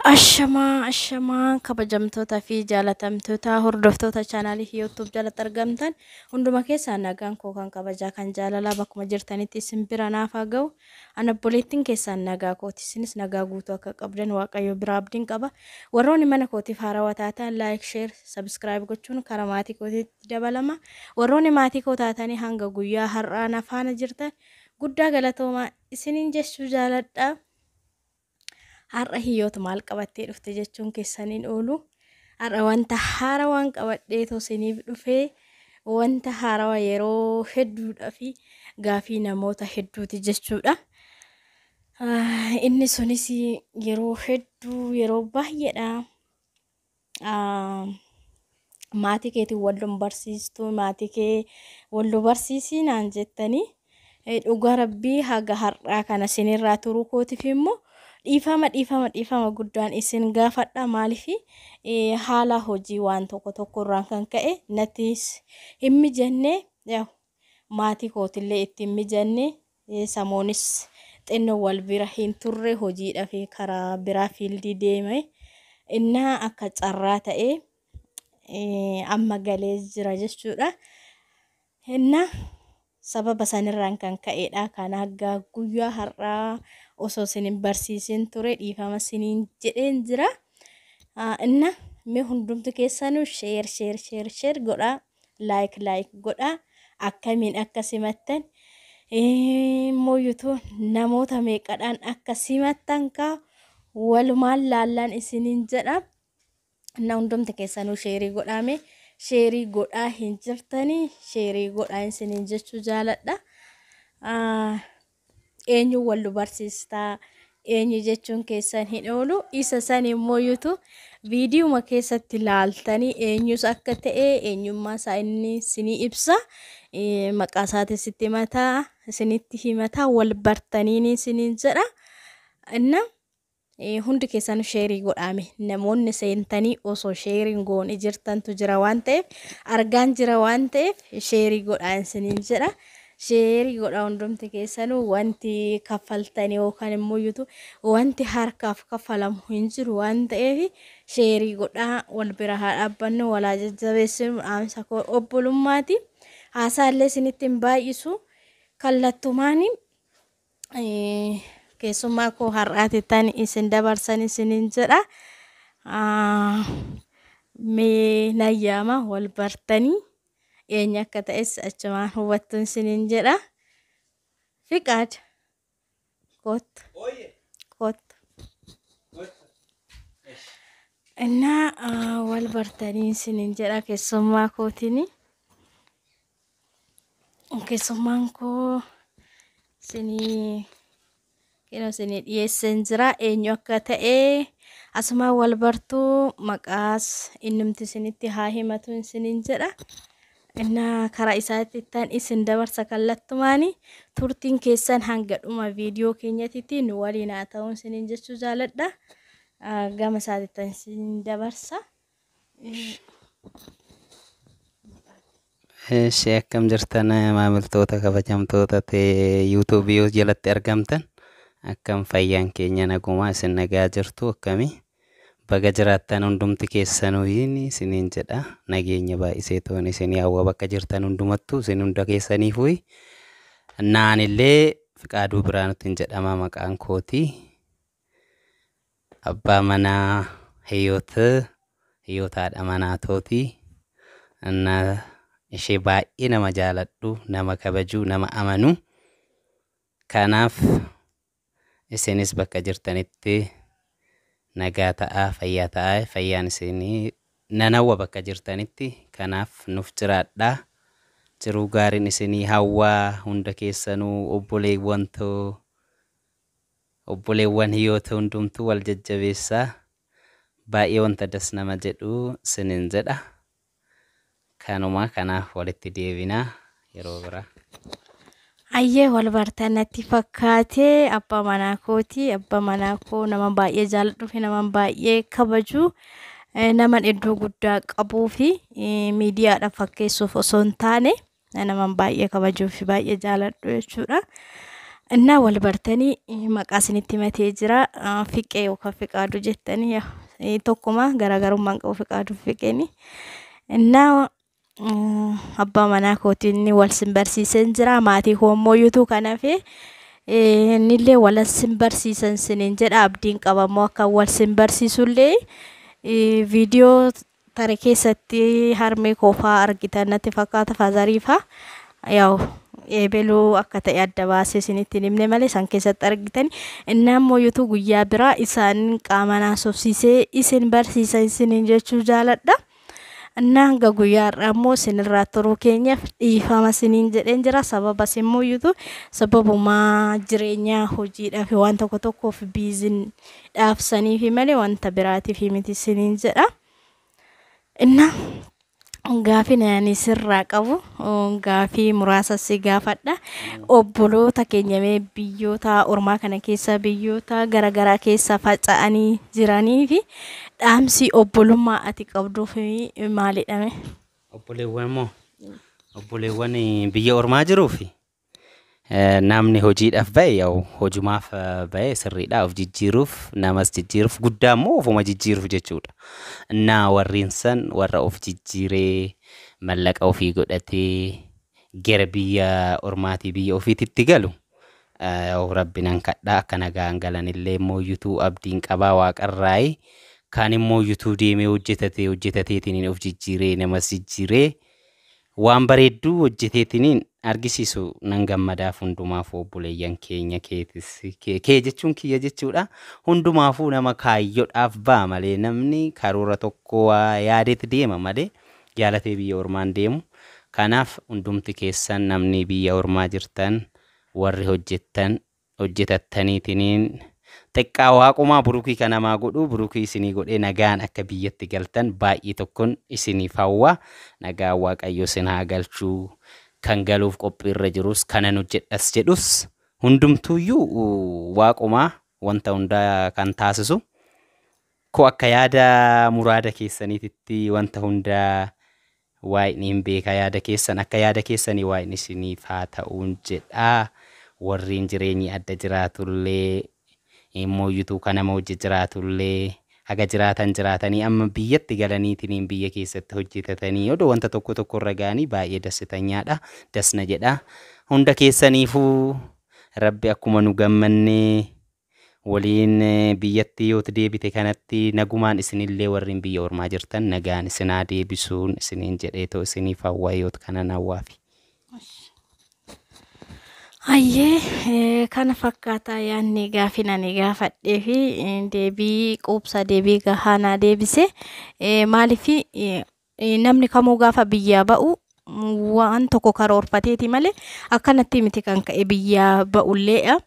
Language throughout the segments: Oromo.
Ashamaa ashamaa kabajamtoota fi jaalatamtoota hordoftoota chaanaalii YouTube jalatti argamtan hunduma keessaa nagaan koo kan kabajaa kan jaalalaa bakkuma jirtanitti isin bira naaf haa ga'u. Ana obboleettiin keessaan nagaa kooti, isinis nagaa guutuu akka qabdan Waaqayyo biraa abdiin qaba. Warroonni mana kootiif haarawaa taatan like, share, subscribe gochuun karaa maatii kootiitti dabalama. Warroonni maatii koo taatanii hanga guyyaa har'aa na faana jirtan guddaa galatoomaa isiniin jechuu jaaladha. Har'a Hiyyoot maal qabattee dhufte jechuun keessaniin oolu. Har'a wanta haarawaan qabadheetoo isiniif dhufee, wanta haarawaa yeroo hedduudhaa fi gaafii namoota hedduuti jechuudha. Inni sunis yeroo hedduu, yeroo baay'eedha. Maatii keetiin wal nu barsiistu, maatii kee wal nu barsiisii naan jettanii, dhugaa rabbii haga har'aa kana isinirraa turuu kootiif immoo dhiifama dhiifama dhiifama guddaan isin gaafadha. Maaliif, haala hojii waan tokko tokko irraan kan ka'e nattis hin mijanne, maatii kootillee itti hin mijanne, samoonis xinnoo wal bira hin turre, hojiidhaa fi karaa biraa fiildii deeme. Innaa akka carraa ta'ee amma galee jira jechuudha. Innaa sababa sanirraan kan ka'edha. Kan hanga guyyaa har'aa osoo isin hin barsiisin ture, dhiifama isiniin jedheen jira. Inna mee hundumti keessanuu share share share share godhaa, like like godhaa. Akkamiin akka simattan immoo namoota meeqadhaan akka simattan kaa walumaan laallaan isiniin jedha. Na hundumti keessanuu share godhaame, share godhaa hin jirtanii, share godhaa isiniin jechuu jaaladha. Eenyu wal barsiistaa, eenyu jechuun keessan hin oolu. Isa san immoo yuutu viidiyuma keessatti laaltanii eenyus akka ta'e eenyummaa isaa inni isinii ibsa. Maqaa isaatis itti himataa, isinitti himataa, wal bartaniin isiniin jedha. Inna hundi keessan share godhaame. Namoonni seentanii osoo share goone jirtantu jira waan ta'eef, argaan jira waan ta'eef, share godhaa isiniin jedha. Share godhaa hundumti keessanuu. Wanti kaffaltanii yookaan immoo yuutu wanti harkaaf kaffalamu hin jiru waan ta'eef, share godhaa, wal bira haa dhaabbannu, walaa jajjabeessinu dhaamsa koo obbolummaati. Haasaallee isinitti hin baay'isu, kallattumaani keessummaa koo har'aati tan isin dabarsan isiniin jedha. Mee nayyaama wal bartanii eenyu akka ta'es achumaan hubattu isiniin jedha. Fiqaad, kottu kottu. Innaa wal bartanii isiniin jedha keessummaa kootiini. Keessummaan koo isinii kenoo isinii dhiyeesseen jira. Eenyu akka ta'e asumaan wal bartuu, maqaas innumti isinitti haa himatu isiniin jedha. Innaa karaa isaatti ittaan isin dabarsa kallattumaani. Turtiin keessan hanga dhuma viidiyoo keenyatitti nu waliin haa ta'u isiniin jechuu jaaladha. Gama isaatti ittaan isin dabarsa. Ishee akkam jirtan, maamiltoota kabajamtoota yuutuubii jalatti argamtan? Akkam fayyaan keenya, nagumaa isin, nagaa jirtu, akkami? Baga jiraattan hundumti keessanuu isiniin jedha. Nageenya baay'isee toon isin hawwa bakka jirtan hundumattuu isin hunda keessaniifuu. Naanillee Fiqaaduu Biraanutiin jedhama maqaan kooti. Abbaa manaa Hiyoot, Hiyoot haadha manaa tooti. Innaa ishee baay'ee nama jaaladhu, nama kabaju, nama amanu. Kanaaf isinis bakka jirtanitti nagaa ta'aa, fayyaa ta'aa, fayyaan isinii nan hawwa bakka jirtanitti. Kanaaf nuuf jiraadhaa. Jiruu gaariin isinii hawwaa hunda keessanuu. Obboleewwan too, obboleewwan Hiyoota hundumtuu wal jajjabeessaa. Baay'ee wanta das nama jedhu isiniin jedha. Kanuma, kanaaf walitti deebinaa yeroo biraa. Ayyee, wal bartan natti fakkaatee. Abbaa manaa kooti. Abbaa manaa koo nama baay'ee jaalladhuu fi nama baay'ee kabaju, nama iddoo guddaa qabuu fi miidiyaadhaaf fakkeessuuf osoo hin taane nama baay'ee kabajuu fi baay'ee jaalladhu jechuudha. Innaa wal bartanii maqaa isinitti himatee jira. Fiqee yookaan Fiqaaduu jettanii tokkuma garaagarummaan qabu Fiqaaduu fi Fiqeeni. Innaa abbaa manaa kootiin wal sin barsiiseen jira. Maatii koo immoo yuutuu kan hafe innillee wal sin barsiisan siniin jedha. Abdiin qaba immoo akka wal sin barsiisullee viidiyoo tare keessatti harmee koo fa'aa argitan natti fakkaata faazarii fa'aa. Yaa'u eebeluu akka ta'e adda baasee isinitti hin himne malee isaan keessatti argitan. Inni ammoo yuutuu guyyaa biraa isaan qaama naasofsiisee isin barsiisa isiniin jechuu jaaladha. Innaa hanga guyyaa har'aa immoo isinirraa turuu keenyaaf dhiifama isiniin jedheen jira. Sababa isin mooyyutu sababumaa jireenyaa hojiidhaaf waan tokko tokkoof biizin dhaabsaniifi malee wanta biraatiif miti isiniin jedha. Innaa gaafii ani sirraa qabu gaafii muraasa si gaafadha. Obboloota keenya mee biyyoota ormaa kana keessa biyyoota garaagaraa keessa faca'anii jiranii fi dhaamsi obbolummaa ati qabduuf maalidha mee? Obboleewwan moo? Obboleewwan biyya ormaa jiruufi namni hojiidhaaf ba'e yaa'u hojumaaf ba'e sirriidha of jijjiiruuf namas jijjiiruuf guddaa immoo ofuma jijjiiruuf jechuudha. Innaa warreen san warra of jijjiiree mallaqa ofii godhatee gara biyya ormaatii biyya ofiititti galu rabbi nan kadhaa akka nagaan galanillee immoo yuutuu abdiin qabaa waaqarraayi kaan immoo yuutuu deemee hojjetatee hojjetateetiin of jijjiiree namas jijjiiree waan bareedduu hojjeteetiniin argisiisu nan gammadaaf hundumaaf obboleeyyan keenya keetis kee jechuun kiyya jechuudha. Hundumaafuu nama kaayyoodhaaf ba'a malee namni karoora tokko waa yaadeet deema malee jaalatee biyya ormaan deemu. Kanaaf hundumti keessan namni biyya ormaa jirtan warri hojjettan hojjetattaniitiniin xiqqaa waaqumaa burukii kan namaa godhu burukii isinii godhee nagaan akka biyyatti galtan baay'ee tokkoon isiniif hawwa. Nagaan Waaqayyo isin haa galchuu. Kan galuuf qophiirra jirus kanan hojjedhas jedhus hundumtuuyyuu waaqumaa wanta hundaa kan taasisu. Ko akka yaada muraada keessaniititti wanta hundaa waaqni hin beeka yaada keessan akka yaada keessanii waaqni isiniif haa ta'uun jedhaa. Warreen jireenyi adda jiraatullee immoo yuutuu kan nama hojii jiraatullee haga jiraatan jiraatanii amma biyyatti galaniitiin biyya keessatti hojjetatanii odoo wanta tokko tokko irra ga'anii baay'ee dassitanyaadha. Dasna jedha. Hunda keessaniifuu rabbi akkuma nu gammannee waliin biyyatti yoo deebite kanatti nagumaan isinillee warreen biyya ormaa jirtan nagaan isinaa deebisuun isiniin jedheetoo isiniif hawwa yoo kanan hawwaafi. Hayyee kana fakkaataa yaadni gaafii ani gaafadhee fi deebii quubsaa deebii gahaa naa deebise. Maaliif namni kamuu gaafa biyyaa ba'u waan tokko karoorfateeti malee akkanatti miti kan ka'e biyyaa ba'ulleedha.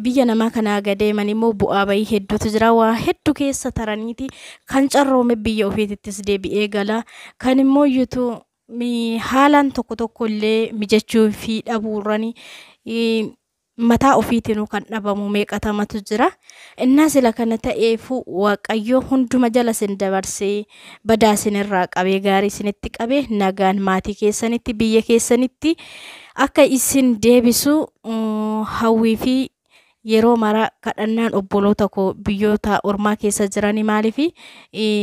Biyya namaa kanaa gadeeman immoo bu'aa bayii hedduutu jira. Waa hedduu keessa taraniiti kan carroome biyya ofiitittis deebi'ee gala. Kan immoo iyyuu haalaan tokko tokko illee mijachuu fi dhabuurrani mataa ofiitinuu kan dhabamu meeqatamatu jira. Innaa sila kana ta'eefu Waaqayyo hunduma jala isin dabarsee badaa isinirraa qabee gaarii isinitti qabee nagaan maatii keessanitti biyya keessanitti akka isin deebisu hawwii fi yeroo mara kadhannaan obboloota koo biyyoota ormaa keessa jiranii maaliif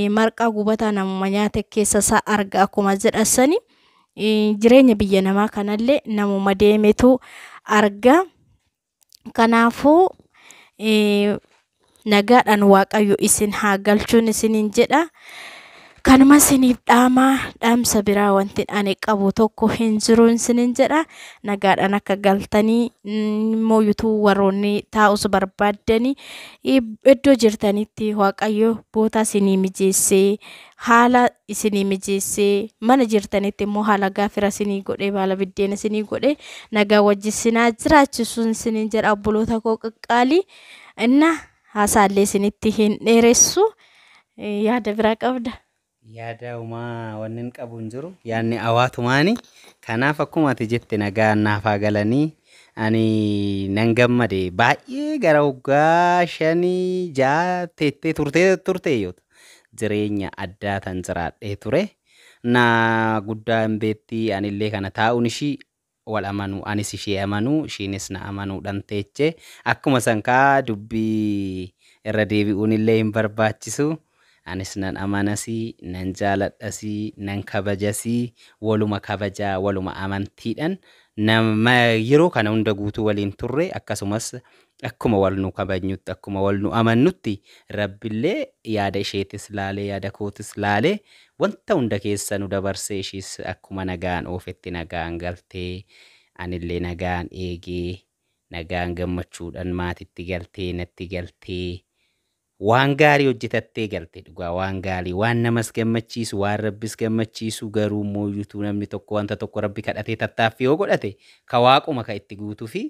marqaa gubataa namuma nyaate keessa isaa arga akkuma jedhasani jireenya biyya namaa kanallee namuma deemetu arga. Kanaafuu nagaadhaan Waaqayyo isin haa galchuun isiniin jedha. Kanuma isiniif dhaamaa dhaamsa biraa wanti ani qabu tokko hin jiru isiniin jedha. Nagaadhaan akka galtanii immoo yuutuu warroonni taa'us barbaaddanii iddoo jirtanitti Waaqayyo boota isinii mijeessee haala isinii mijeessee mana jirtanitti immoo haala gaafira isinii godhee baala biddeena isinii godhee nagaa wajji isinaa jiraachisuun isiniin jedha obboloota koo qaqqaalii. Inna haasaallee isinitti hin dheeressu. Yaada biraa qabda. Yaada uumaa wanni hin qabu hin jiru. Yaadni hawaatumaani. Kanaaf akkuma ati jette nagaan naaf haa galanii ani nan gammade baay'ee gara waggaa 5 6 teettee turte yoota jireenya addaa tan jiraadhee ture. Na guddaa hin beekti anillee kana taa'uun ishii wal amanuu, anis ishee amanuu, ishiinis na amanuudhaan teeche. Akkuma san kaa dubbii irra deebi'uun illee hin barbaachisu. Anis nan amanasii, nan jaaladhasii, nan kabajasii, waluma kabajaa, waluma amantiidhaan nama yeroo kana hunda guutuu waliin turre. Akkasumas akkuma wal nu kabajnutti, akkuma wal nu amannutti, Rabbillee yaada isheetis laalee, yaada kootis laalee, wanta hunda keessa nu dabarsee, ishiis akkuma nagaan oofetti nagaan galtee, anillee nagaan eegee, nagaan gammachuudhaan maatitti galtee, natti galtee, waan gaarii hojjetattee galte. Dhugaa waan gaarii, waan namas gammachiisu, waan Rabbis gammachiisu. Garuu mooyyutuu namni tokko wanta tokko Rabbi kadhatee tattaaffii yoo godhate, ka Waaquma ka itti guutuu fi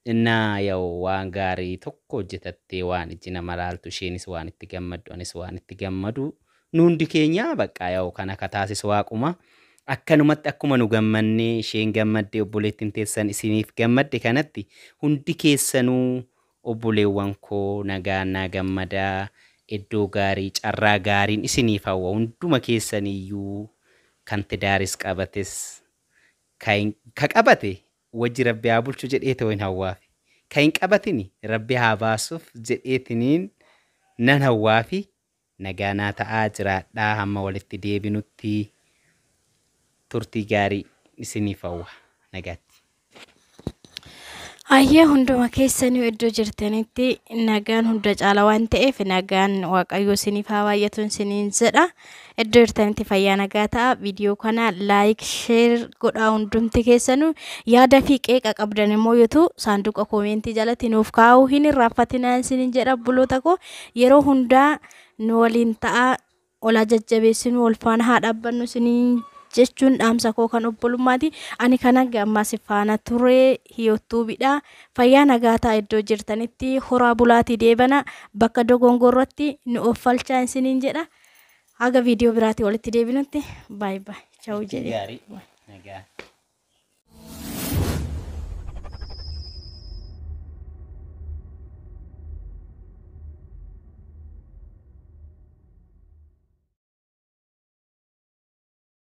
innaa yaa'u waan gaarii tokko hojjetattee, waan iji nama laaltu, isheenis waan itti gammaddu, anis waan itti gammadu, nu hundi keenya bakka yaa'u kana ka taasisu Waaquma. Akkanumatti akkuma nu gammannee, isheen gammadde, obboleettiin teessan isiniif gammadde, kanatti hundi keessanuu obboleewwan koo nagaan naa gammadaa, iddoo gaarii, carraa gaariin isiniif hawwa hunduma keessaniyyuu. Kan tidaaris qabates, ka qabate wajji Rabbi haa bulchu jedhee ta'u hin hawwaafi. Ka hin qabatini Rabbi haa baasuuf jedheetiniin nan hawwaafi. Nagaa naa ta'aa, jiraadhaa, hamma walitti deebinutti turtii gaarii isiniif hawwa, nagaatti. Hayyee, hunduma keessanii iddoo jirtanitti nagaan hunda caala waan ta'eef, nagaan Waaqayyoo isiniif haa baay'atu isiniin jedha. Iddoo jirtanitti fayyaa nagaa ta'a. Viidiyoo kana like, share godhaa hundumti keessanuu. Yaada fi qeeqa qabdan immoo yoo saanduqa koomentii jalatti nuuf kaa'uu hin irraanfatinaa isiniin jedha. Obboloota koo, yeroo hundaa nu waliin ta'a, olaa jajjabeessinu, wal faana haa dhaabbannu isiniin jechuun dhaamsa koo kan obbolummaati. Ani kan hanga ammaa si faana ture Hiyootuubidha. Fayyaa nagaa ta'a iddoo jirtanitti, horaa bulaatii deebana, bakka dogongorratti nu offalchaa isiniin jedha. Haga viidiyoo biraatii walitti deebinutti, baay'ee baay'ee, ciao jedhee. Gaarii nagaa.